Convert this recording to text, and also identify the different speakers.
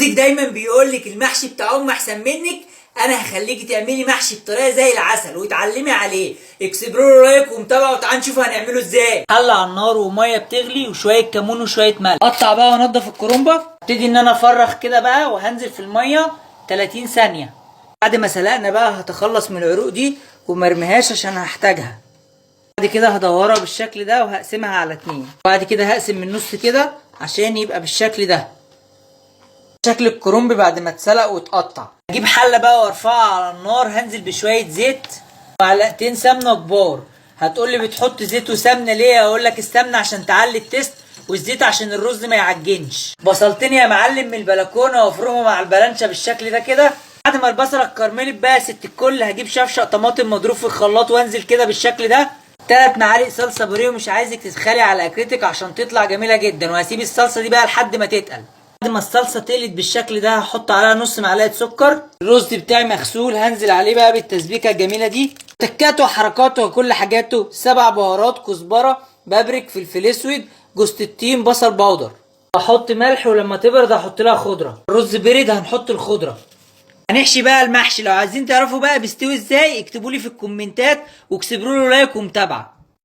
Speaker 1: جوزك دايما بيقول لك المحشي بتاع امه احسن منك. انا هخليكي تعملي محشي بطريقة زي العسل وتعلمي عليه. اكسبروا له like ومتابعة وتعالوا نشوف هنعمله ازاي. حله على النار ومية بتغلي وشوية كمون وشوية ملح. اقطع بقى وانضف الكرنبه. ابتدي ان انا افرخ كده بقى وهنزل في المية 30 ثانية. بعد ما سلقنا بقى هتخلص من العروق دي ومرميهاش عشان هحتاجها. بعد كده هدورها بالشكل ده وهقسمها على 2. بعد كده هقسم من النص كده عشان يبقى بالشكل ده. شكل الكرنب بعد ما اتسلق واتقطع. هجيب حله بقى وارفعها على النار. هنزل بشوية زيت ومعلقتين سمنه كبار. هتقولي بتحط زيت وسمنه ليه؟ اقول لك السمنة عشان تعلي ال taste والزيت عشان الرز ما يعجنش. بصلتين يا معلم من البلكونه وافرمهم مع البلانشه بالشكل ده كده. بعد ما البصله اتكرملت بقى يا ست الكل هجيب شفشق طماطم مضروب في الخلاط وانزل كده بالشكل ده. 3 معالق صلصه بوريه، ومش عايزك تتخلي على اكلتك عشان تطلع جميلة جدا. وهسيب الصلصه دي بقى لحد ما تتقل. بعد ما الصلصه تقلت بالشكل ده هحط عليها نص معلقه سكر. الرز بتاعي مغسول هنزل عليه بقى بالتسبيكه الجميلة دي، تكاته وحركاته وكل حاجاته. 7 بهارات، كزبره، بابريك، فلفل اسود، جوز الطين، بصل powder. احط ملح، ولما تبرد هحط لها خضرة. الرز برد هنحط الخضرة. هنحشي بقى المحشي. لو عايزين تعرفوا بقى بيستوي ازاي اكتبوا لي في الكومنتات واكسبروا له like ومتابعة.